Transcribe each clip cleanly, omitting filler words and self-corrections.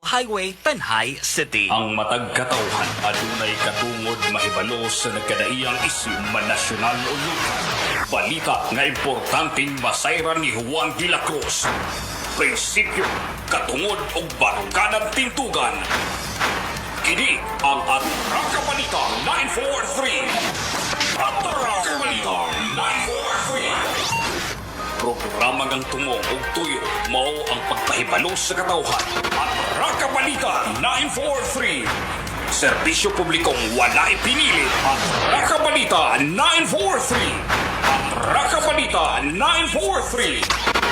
Highway, Tanjay City. Ang matag katawhan adunay katungod mahibalo sa nagkadaiyang isyu, man nasyonal o lokal. Balita nga importanteng masayran ni Juan de la Cruz. Prinsipyo, katungod ug barkadang tintugan. Kini ang Atraka Balita 943. Atraka Balita 943. Programa ngang tungong ug tuyo mao ang pagpahibalo sa katawhan. Atraka Balita 943. Serbisyo publikong walay pinili. Atraka Balita 943. Atraka Balita 943.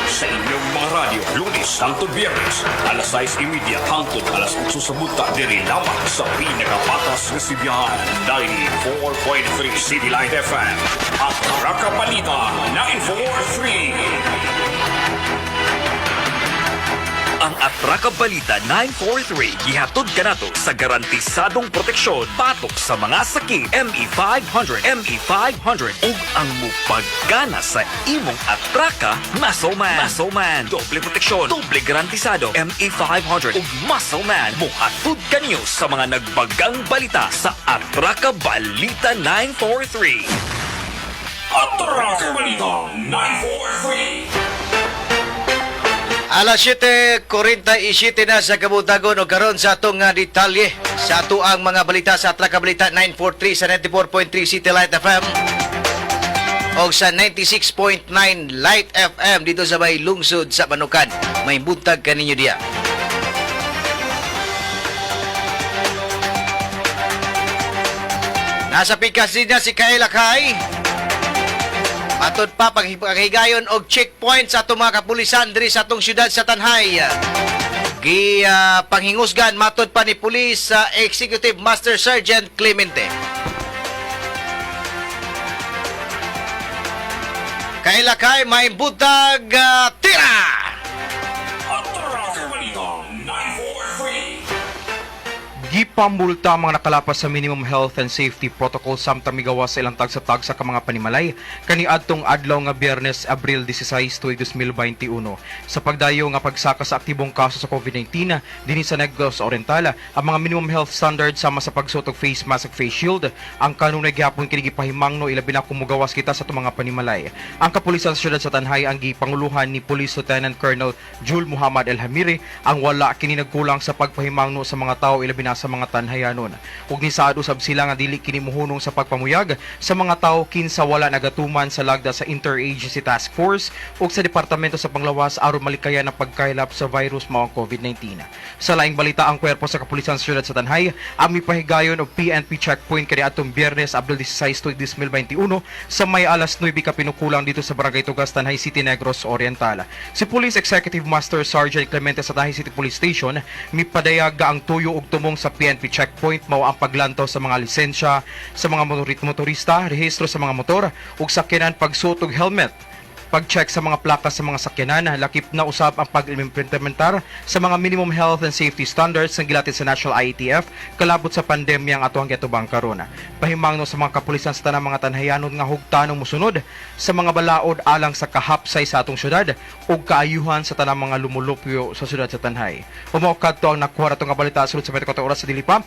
Sa inyong mga radyo, Lunes hangtod Biyernes, alas 6:30 hangtod alas 8 sa buntag, diri lamang sa pinakapatas nga sibihan, 94.3 City Light FM. Atraka Balita 943. Ang Atraka Balita 943 gihatod kanato sa garantisadong proteksyon batok sa mga sakit ME500, ME500 ug ang mupaggana sa imong atraka, Muscle Man. Muscle Man. Doble proteksyon, doble garantisado. ME500 ug Muscle Man muhatod kanyo sa mga nagbagang balita sa Atraka Balita 943. Atraka Balita 943. Alas 7:47 na sa kabuntagon o karon sa atong nga detalye sa ato ang mga balita sa Atraka Balita 943 sa 94.3 City Light FM o sa 96.9 Light FM dito sa may lungsod sa Manukan. May buntag kaninyo diya. Nasa pikas din na si Kaila Kay. Matod pa paghigayon og checkpoint sa atong mga kapulisan diri sa atong syudad sa Tanjay. Gi panghingusgan matod pa ni Police sa Executive Master Sergeant Clemente. Kaila kay may butag tira. Atraka Balita 943. Gipamulta ang mga nakalapas sa minimum health and safety protocol samtang migawas sa ilang tagsa-tagsa ka mga panimalay kaniadtong adlaw nga Biyernes, Abril 16, tuig 2021. Sa pagdayo nga pagsaka sa aktibong kaso sa COVID-19 dinhi sa Negros Oriental, ang mga minimum health standards sama sa pagsuot og face mask ug face shield ang kanunay gihapon kini gipahimangno, ilabi na kung mugawas kita sa atong mga panimalay. Ang kapulisan sa syudad sa Tanjay ang gipanguluhan ni Police Lieutenant Colonel Jul Muhammad El Hamiri ang wala kini nagkulang sa pagpahimangno sa mga tao, ilabi na sa mga tanhayanon. Ug nisaad usab sila nga dili kini muhunong sa pagpamuyag sa mga tao kinsa wala nagatuman sa lagda sa Interagency Task Force ug sa Departamento sa Panglawas aron malikayan ang pagkaylap sa virus mao ang COVID-19. Sa laing balita, ang kwerpo sa kapulisan sa syudad sa Tanjay ang mipahigayon og PNP checkpoint kaniadtong Biyernes, Abril 16, tuig 2021 sa may alas 9 kapinukulang dito sa Barangay Tugas, Tanjay City, Negros Oriental. Si Police Executive Master Sergeant Clemente sa Tanjay City Police Station mipadayag ang tuyo og tumong sa PNP checkpoint mao ang paglantaw sa mga lisensya sa mga motorista, rehistro sa mga motor ug sakyanan, pagsuot og helmet, pag-check sa mga plaka sa mga sakyanan, lakip na usab ang pag-implementar sa mga minimum health and safety standards nga gilatid sa National IATF kalabot sa pandemya ang atoang giatubang karon. Pahimangno sa mga kapulisan sa tanang mga tanhayanon nga hugtanong musunod sa mga balaod alang sa kahapsay sa atong syudad ug kaayuhan sa tanang mga lumulupyo sa syudad sa Tanjay. Mao kadto ang nakuha nato nga balita sulod sa 24 oras. Sa dili pa,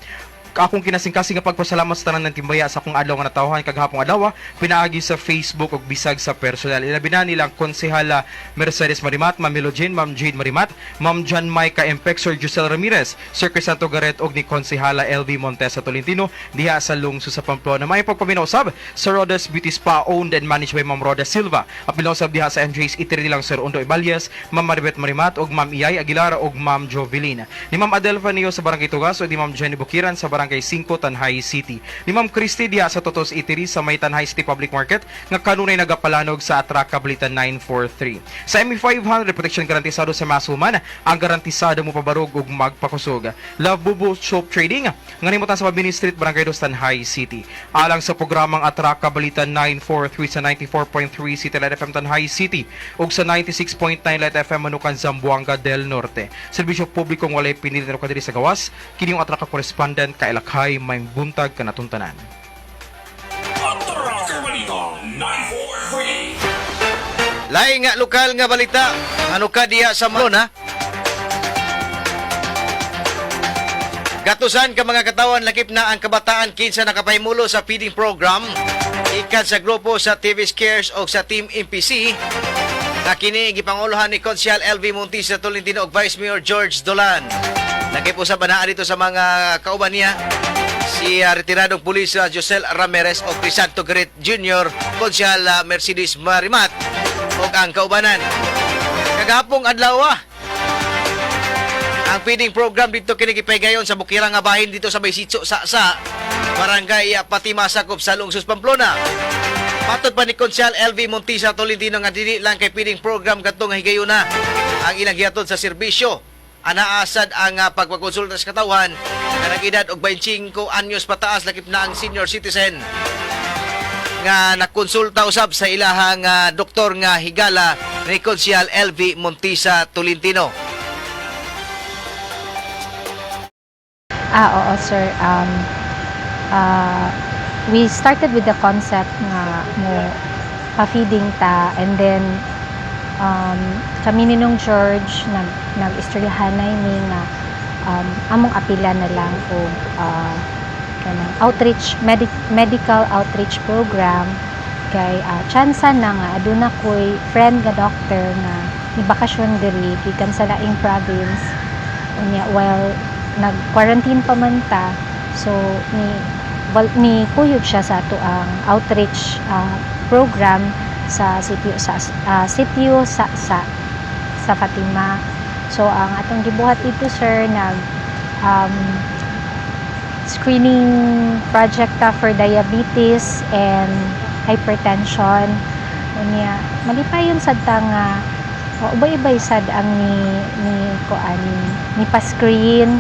akong kinasingkasing nga pagpasalamat sa tanan ng timbaya sa akong adlaw nga natawhan kagahapong adlaw pinaagi sa Facebook ug bisag sa personal. Ilabi na nilang Konsehala Mercedes Marimat, Ma'am Melogene, Ma'am Jade Marimat, Ma'am John Micah Empec, Sir Giselle Ramirez, Sir Crisanto Garret ug ni Konsehala LV Montesa Tolentino diha sa lungsod sa Pamplona. May pagpaminaw usab sa Rodas Beauty Spa, owned and managed by Ma'am Roda Silva. Apil usab diha sa MJ's Eatery nilang Sir Undo Ibalyes, Ma'am Maribet Marimat ug Ma'am Iyay Aguilar ug Ma'am Jovelina. Ni Ma'am Adelfa Neo sa Barangay Tugas ug ni Ma'am Jenny Bukiran sa Barangay 5, Tanjay City. Ni Ma'am Christy diha sa Totos Eatery sa may Tanjay City Public Market nga kanunay nagapalanog sa Atraka Balita 943. Sa ME500 protection garantisado sa Muscleman, ang garantisado mo pabarog ug magpakusog. Love Bubu Soap Trading nga nimutan sa Mabini Street, Barangay Dos, Tanjay City. Alang sa programang Atraka Balita 943 sa 94.3 City Light FM Tanjay City ug sa 96.9 Light FM Manukan, Zamboanga del Norte. Serbisyo publikong walay pinili kadiri sa gawas, kini ang Atraka correspondent Kailakhay, may buntag kanatuntanan. Atraka Balita 943. Laing nga lokal nga balita. Ano ka diya sa Malon ha? Gatusan ka mga katawan, lakip na ang kabataan, kinsa nakapahimulo sa feeding program ikan sa grupo sa TV Scares o sa Team MPC na kini gipanguluhan ni Konsehal LV Montisa Tolentino ug Vice Mayor George Dolan. Lakip usab anaa dito sa mga kauban niya si retiradong pulis Josel Ramirez o Crisanto Gret Jr., Konsehal Mercedes Marimat ug ang kaubanan. Kagahapong adlaw ang feeding program dito kini gipaygayon sa Bukirang nga bahin dito sa may Sitio Sa Barangay Fatima, sakop sa Lungsod Pamplona. Matod pa ni Konsehal LV Montisa Tolentino nga dili lang kay feeding program kadtong higayuna ang ilang gihatod sa serbisyo. Anaa sad ang pagpakonsulta sa katawhan nga nag-edad og 25 anyos pataas, lakip na ang senior citizen nga nakonsulta usab sa ilahang doktor nga higala ni Konsehal LV Montisa Tolentino. Ah, oo, sir. We started with the concept nga mo pa-feeding ta and then kami ni Nong George nag istoryahanay mi nga among apila na lang og kanang outreach medical outreach program kay tsansa na nga aduna ko'y friend nga doctor nga ni bakasyon diri gikan sa laing province. Unya while nag-quarantine pa man ta, so ni kuyog siya sa ato ang outreach program sa sitio sa Fatima. So ang atong gibuhat dito, sir, nag screening project ta for diabetes and hypertension. Unya malipayon sad ta nga ubay-ubay sad ang ni kuan ni pa-screen.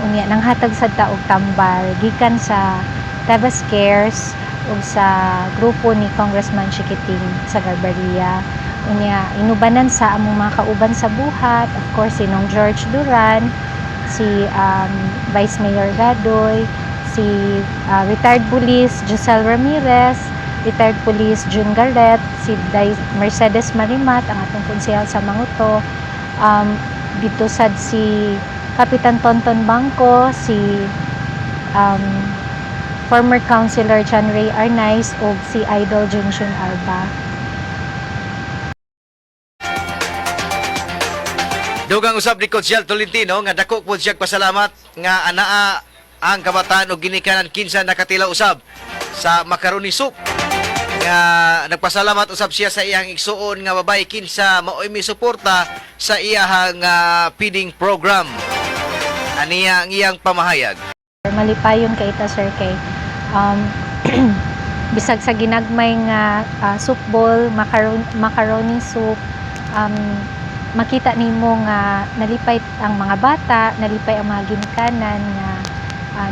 Unya nanghatag sad ta og tambal gikan sa Tebas Cares ug sa grupo ni Congressman Chiquiting sa Garbaria. Unya inubanan sa among mga kauban sa buhat, of course, si Nong George Duran, si Vice Mayor Gadoy, si retired police Giselle Ramirez, retired police June Garret, si Mercedes Marimat, ang atong konsehal sa Manguto, dito sad si Kapitan Tonton Bangko, si former councilor John Ray Arnaiz ug si Idol Junjun Alba. Dugang usab ni Konsehal Tolentino nga dako po siya pasalamat nga anaa ang kabataan og ginikanan kinsa nakatila usab sa macaroni soup, nga nagpasalamat usab siya sa iyang igsuon nga babae kinsa maoy misuporta sa iyahang feeding program. Aniya ang iyang pamahayag. Malipayon kay ta, sir, kay bisag sa ginagmay nga soup bowl, macaroni soup, makita nimo nga nalipay ang mga bata, nalipay ang mga ginikanan nga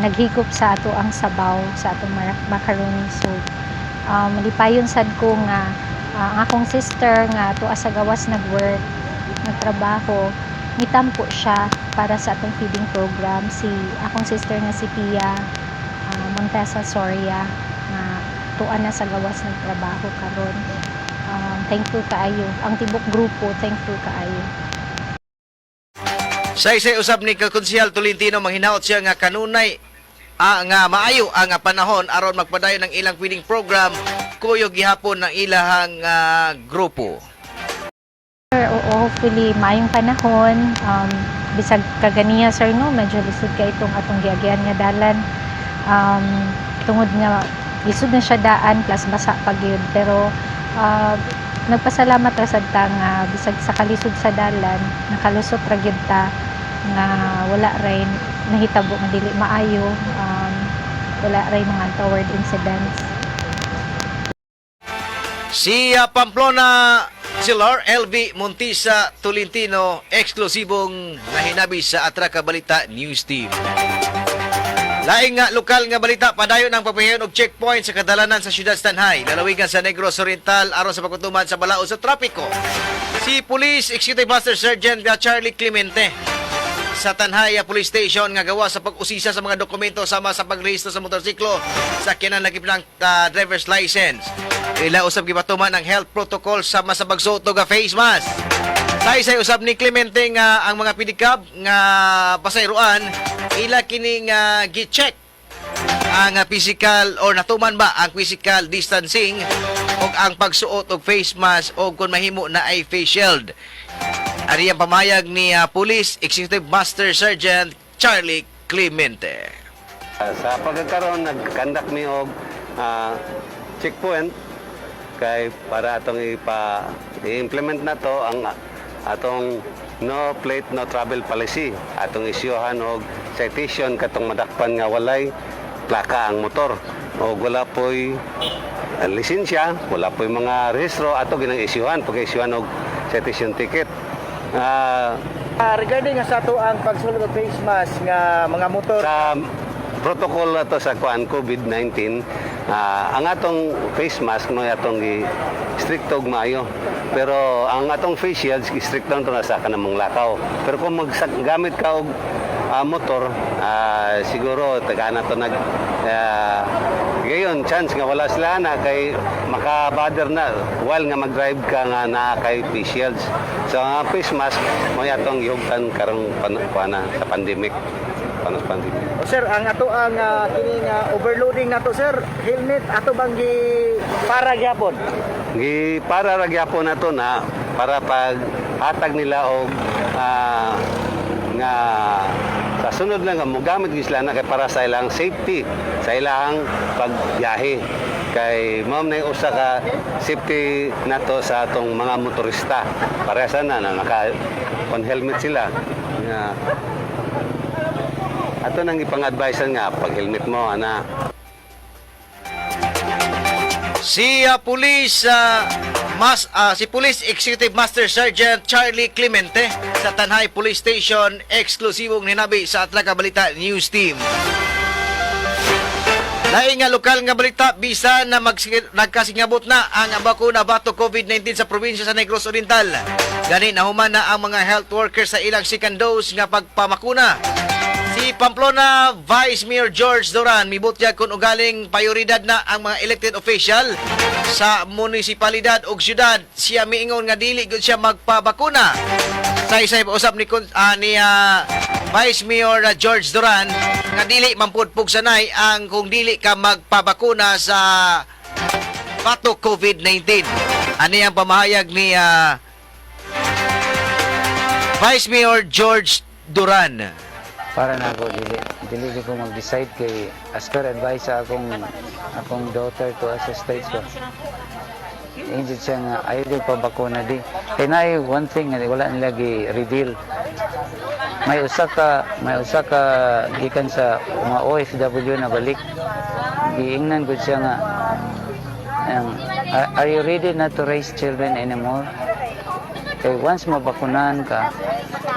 naghigop sa ato ang sabaw sa atong macaroni soup. Malipayon sad ko nga ang akong sister nga tuwa sa gawas nag-work, nagtrabaho, mitampo siya para sa atong feeding program, si akong sister nga si Pia Montesa Soria nga tuwa na sa gawas nagtrabaho karon. Thankful kaayo ang tibok grupo, thankful kaayo. Sa isay usab ni Konsehal Tolentino, manghinaot siya nga kanunay nga maayo ang panahon aron magpadayon ng ilang feeding program kuyog gihapon ng ilahang grupo. Sir, oo, hopefully maayong panahon. Bisag kaganiya, sir, no, medyo lisod kay itong atong giagyan nga dalan. Tungod nga lisod na siya daan plus basa pa gyud, pero nagpasalamat ra sad ta nga bisag sa kalisod sa dalan nakalusot ra gyud ta nga wala ray nahitabo nga dili maayo, wala ray mga untoward incidents. Si Pamplona Councilor LV Montisa Tolentino, eksklusibong nahinabi sa Atraka Balita News Team. Laing nga lokal nga balita, padayon ang pagpahiyon og checkpoint sa kadalanan sa siyudad Tanjay, lalawigan sa Negros Oriental, aron sa pagpatuman sa balaod sa trapiko. Si Police Executive Master Sergeant Charlie Clemente sa Tanjay Police Station nga gawa sa pag-usisa sa mga dokumento sama sa pagrehistro sa motorsiklo sa sakyanan, lakip ng driver's license. Ila usab gipatuman ang health protocol sama sa pagsuot og face mask. Saysay usab ni Clemente nga ang mga pedicab nga pasayroan ila kini nga gi-check ang physical or natuman ba ang physical distancing o ang pagsuot og face mask o kung mahimo na ay face shield. Ari ang pamayag ni Police Executive Master Sergeant Charlie Clemente. Sa pagkakaroon, nag-conduct mi og checkpoint kay para atong ipa i-implement na to ang atong no plate, no travel policy. Atong isyuhan og citation katong madakpan nga walay plaka ang motor o wala po'y lisensya, wala po'y mga rehistro, ato ginang isyuhan pag isyuhan og citation ticket. Regarding nga sa ato ang pagsulod og face mask nga mga motor. Sa protocol ato sa kuan COVID-19, ang atong face mask mo atong gi stricto og maayo, pero ang atong face shields, stricto to na sa kanang lakaw. Pero kung maggamit ka og motor, siguro tagana to nag gayon chance nga wala sila na kay maka-bother na while nga mag-drive ka nga naa kay face shields. So ang face mask mo atong gihugtan karong kuana sa pandemic, panos pandemic. O sir, ang ato ang kini nga overloading nato, sir, helmet ato bang gi para gyapon? Gi para ra gyapon nato na para pag hatag nila og nga sa sunod lang nga mogamit gyud sila na kay para sa ilang safety sa ilang pagbiyahe, kay mao na usa ka safety nato sa atong mga motorista. Para sana na naka on helmet sila nga ato nang ipang-advise nga pag helmet mo ana. Si Police Executive Master Sergeant Charlie Clemente sa Tanjay Police Station, eksklusibong hinabi sa Atlaka Balita News Team. Lain nga lokal nga balita, bisan na nagkasingabot na ang bakuna batok COVID-19 sa probinsya sa Negros Oriental. Gani nahuman na ang mga health workers sa ilang second dose nga pagpamakuna. Si Pamplona Vice Mayor George Duran mibutyag kung ugaling prioridad na ang mga elected official sa munisipalidad ug syudad. Siya miingon nga dili gyud siya magpabakuna. Saysay usab ni Vice Mayor George Duran nga dili man pud pugsanay ang kung dili ka magpabakuna sa batok COVID-19. Ani ang pamahayag ni Vice Mayor George Duran. Para na ako, dili dili ko mag-decide kay as per advice sa akong daughter to sa States ko. Injud siya nga ayaw din pa bakuna di. Kay naay one thing nga wala nila gi-reveal. May usa ka gikan sa mga OFW na balik. Giingnan gud siya nga ang, "Are you ready not to raise children anymore? Kay once mabakunahan ka,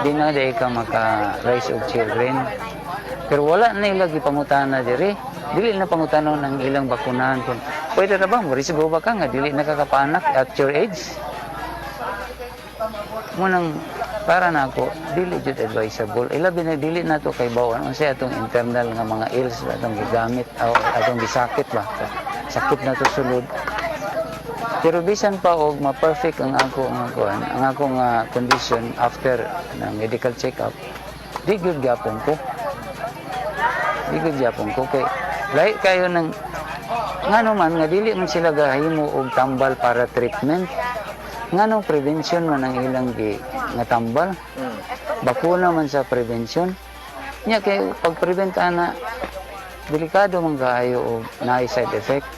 di na di ka maka-raise og children." Pero wala na nila gipangutana diri. Dili na pangutanon ang ilang bakunahan kung pwede ra ba mo risgo ba ka nga dili na ka kapaanak at your age. Munang para na ako, dili jud advisable. Ilabi na dili na to kay bawon unsay atong internal nga mga ills ba atong gigamit o atong gisakit ba. Sakit na to sulod. Pero bisan pa og ma-perfect ang ako nga kuan, ang ako nga condition after ng medical check-up, di gyud gyapon ko. Di gyud gyapon ko kay lahi kayo ng ngano man nga dili man sila gahimo og tambal para treatment. Ngano prevention man ang ilang gi nga tambal. Bakuna man sa prevention. Nya kay pag prevent ana, delikado man kaayo og naay side effect.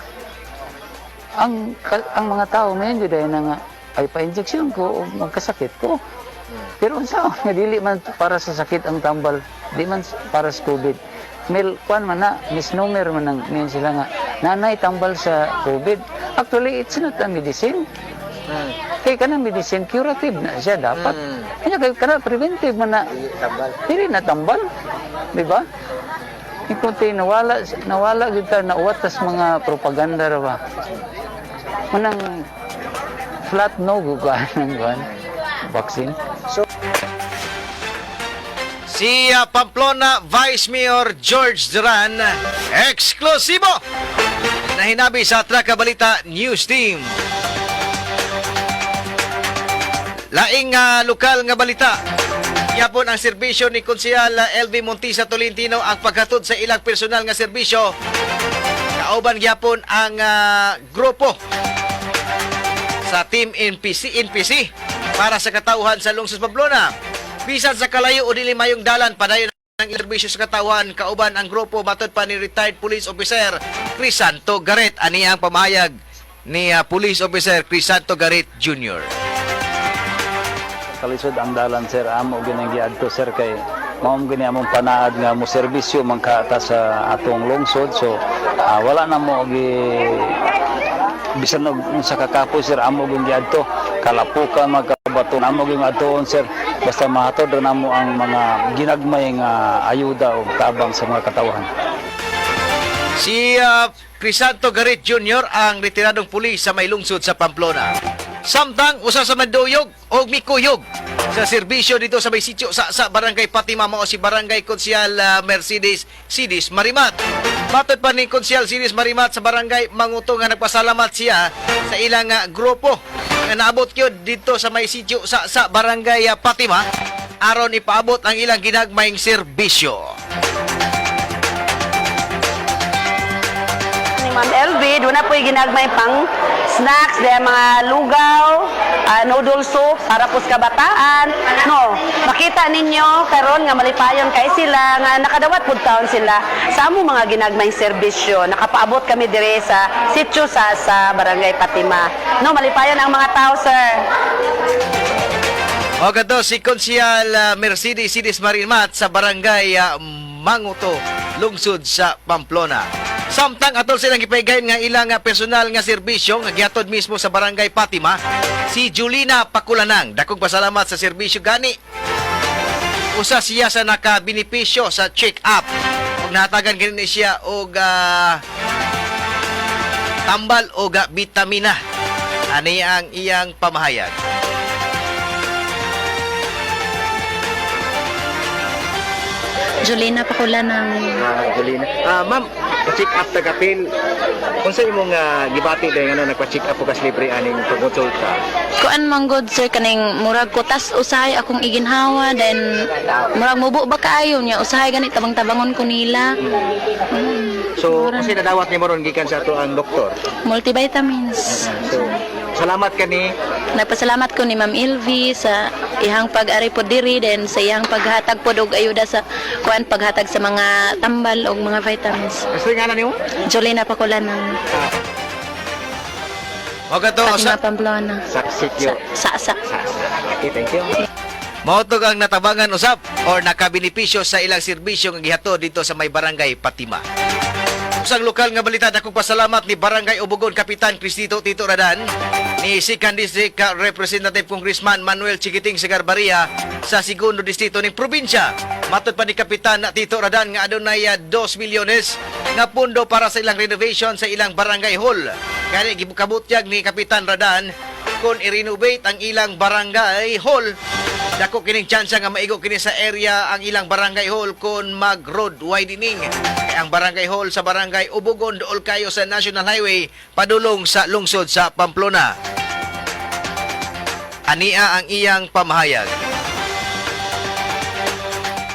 Ang mga tao ngayon jud ay na nga ay pa-injection ko o magkasakit ko. Pero unsa nga dili man para sa sakit ang tambal, di man para sa COVID. Mil kuan man na misnomer man ang ngayon sila nga nanay tambal sa COVID. Actually, it's not a medicine. Kay kanang medicine, curative na siya dapat. Kanya kay kana preventive man na. Tambal. Dili na tambal. Di ba? Ikuti nawala nawala gyud ta, nauwat tas mga propaganda ra ba. Manang flat no gugaan ng kuan vaccine. Si Pamplona Vice Mayor George Duran, eksklusibo na hinabi sa Traka Balita News Team. Laing lokal nga balita. Yapon ang serbisyo ni Konsehal LV Montisa Tolentino ang paghatod sa ilang personal nga serbisyo. Kauban gyapon ang grupo sa Team NPC NPC para sa katawhan sa Lungsod Pamplona. Bisan sa kalayo o dili mayong dalan, padayon ang serbisyo sa katawhan kauban ang grupo, matod pa ni retired police officer Crisanto Garet. Ani ang pamahayag ni Police Officer Crisanto Garet Jr. Kalisod ang dalan, sir, amo ginang giadto, sir, kay mao gini among panaad nga mo serbisyo man ka ta sa atong lungsod. So wala na mo gi bisan og unsa ka kapoy, sir, amo gyud giadto, kalapukan, magkabato, amo gyud adtoon, sir, basta mahatod ra namo ang mga ginagmay nga ayuda o tabang sa mga katawhan. Si Crisanto Garit Jr. ang retiradong pulis sa may lungsod sa Pamplona. Samtang usa sa manduyog o mikuyog sa serbisyo dito sa may sitio sa Barangay Fatima mao si Barangay Konsehal Mercedes Sidis Marimat. Matod pa ni Konsehal Sidis Marimat sa Barangay Manguto nga nagpasalamat siya sa ilang grupo nga naabot gyud dito sa may sitio sa Barangay Fatima aron ipaabot ang ilang ginagmayng serbisyo. Ni Ma'am LV, doon na po'y ginagmay pang snacks, dahil mga lugaw, noodle soup, para po sa kabataan. No, makita ninyo karon nga malipayon kay sila, nga nakadawat pud taon sila sa among mga ginagmayng serbisyo. Nakapaabot kami dire sa sitio sa Barangay Fatima. No, malipayon ang mga tao, sir. O kadto si Konsehal Mercedes Sidis Marimat sa Barangay Manguto, lungsod sa Pamplona. Samtang atol silang gipaygayon nga ilang personal nga serbisyo nga gihatod mismo sa Barangay Fatima, si Julina Pakulanang. Dakong pasalamat sa serbisyo gani. Usa siya sa nakabenepisyo sa check-up. Ug nahatagan gani siya og tambal o bitamina. Ani ang iyang pamahayag. Julina Pakula ng Julina. Ma'am, check up ta kapil. Unsa imong gibati dahil ano nagpa-check up kas libre aning pagkonsulta? Kuan man good, sir, kaning murag kutas usahay akong iginhawa, then murag mubo ba kaayo niya usahay gani tabang-tabangon ko nila. So, unsay nadawat nimo ron gikan sa ato ang doktor? Multivitamins. So, salamat kani. Nagpasalamat ko ni Ma'am Ilvi sa ihang pag-ari po diri, then sa iyang paghatag pod og ayuda sa kuan, paghatag sa mga tambal og mga vitamins. Gusto nga na nimo? Julina Pakula ng O kadto Fatima, Pamplona. Sa sitio. Sa. Okay, thank you. Mautog ang natabangan usab or nakabenepisyo sa ilang serbisyo nga gihatod dito sa may Barangay Fatima. Usang lokal nga balita, dakong pasalamat ni Barangay Ubugon Kapitan Cristito Tito Radan ni Second District Representative Congressman Manuel Chiquiting Sagarbarria sa segundo distrito ning probinsya. Matod pa ni Kapitan Tito Radan nga adunay 2 milyones nga pundo para sa ilang renovation sa ilang barangay hall. Kaya gibukabutyag ni Kapitan Radan kung i-renovate ang ilang barangay hall, dako kining tsansa nga maigo kini sa area ang ilang barangay hall kung mag road widening. Kay ang barangay hall sa Barangay Ubugon dool kayo sa National Highway padulong sa lungsod sa Pamplona. Ania ang iyang pamahayag.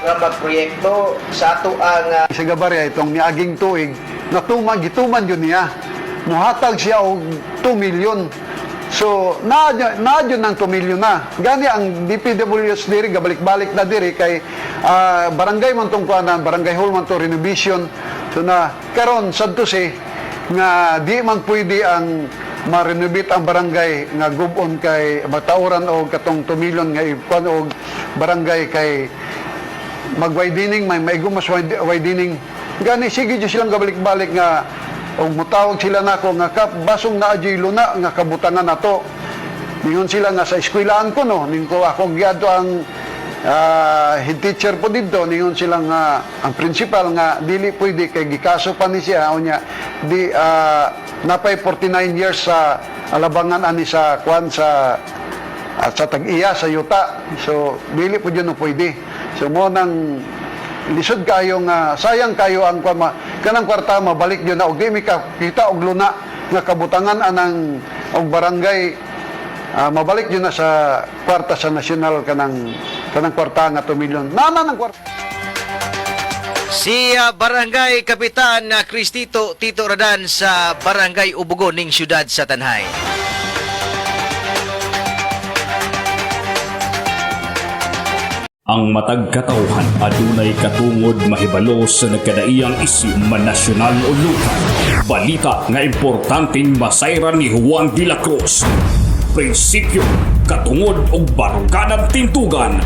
Nga magproyekto sa ato ang Sa Gabarya itong niaging tuig, natuman, gituman yun niya. Muhatag siya og 2 million. So, naa na yun ang 2 million na. Gani ang DPWH diri, gabalik-balik na diri kay barangay man tong kuanan, barangay hall man to renovation. So na, karon sad to say, nga di man pwede ang ma-renovate ang barangay nga gubon kay matauran og katong 2 million nga ikuan og barangay kay mag-widening, may maigo mas widening. Gani sige jud silang gabalik-balik nga og mutawag sila nako nga kap basong naa jud luna nga kabutangan nato. Ningon sila nga sa eskwelaan ko no, ning ko ako giadto ang head teacher po didto, ningon sila nga ang principal nga dili pwede kay gikaso pa ni siya unya di napay 49 years sa alabangan ani sa kwan sa at sa tag-iya sa yuta. So dili po yun no pwede. So mo nang lisod kayo nga sayang kayo ang kwa kanang kwarta mabalik yun na og di mi ka kita og luna nga kabutangan anang og barangay. Mabalik yun na sa kwarta sa national kanang kwarta nga 2 million. Nana ng kwarta. Si Barangay Kapitan Cristito Tito Radan sa Barangay Ubugo ning siyudad sa Tanay. Ang matag katawhan adunay katungod mahibalo sa nagkadaiyang isyu man nasyonal o lokal. Balita nga importanteng masayran ni Juan de la Cruz. Prinsipyo, katungod og baruganan tintugan.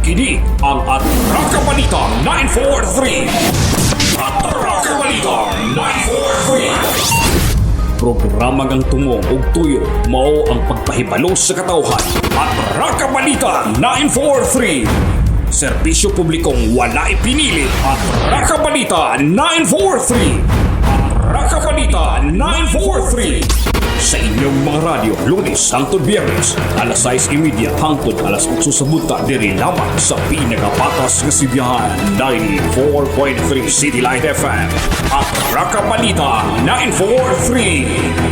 Kini ang Atraka Balita 943. Atraka Balita 943. Programa ngang tumong ug tuyo mao ang pagpahibalo sa katawhan. Atraka Balita 943. Serbisyo publikong wala ipinili. Atraka Balita 943. Atraka Balita 943. Sa inyong mga radyo, Lunes hangtod Biyernes, alas 6:30 hangtod alas 8 sa buntag, diri lamang sa pinakapatas nga sibihan, 94.3 City Light FM. Atraka Balita 943.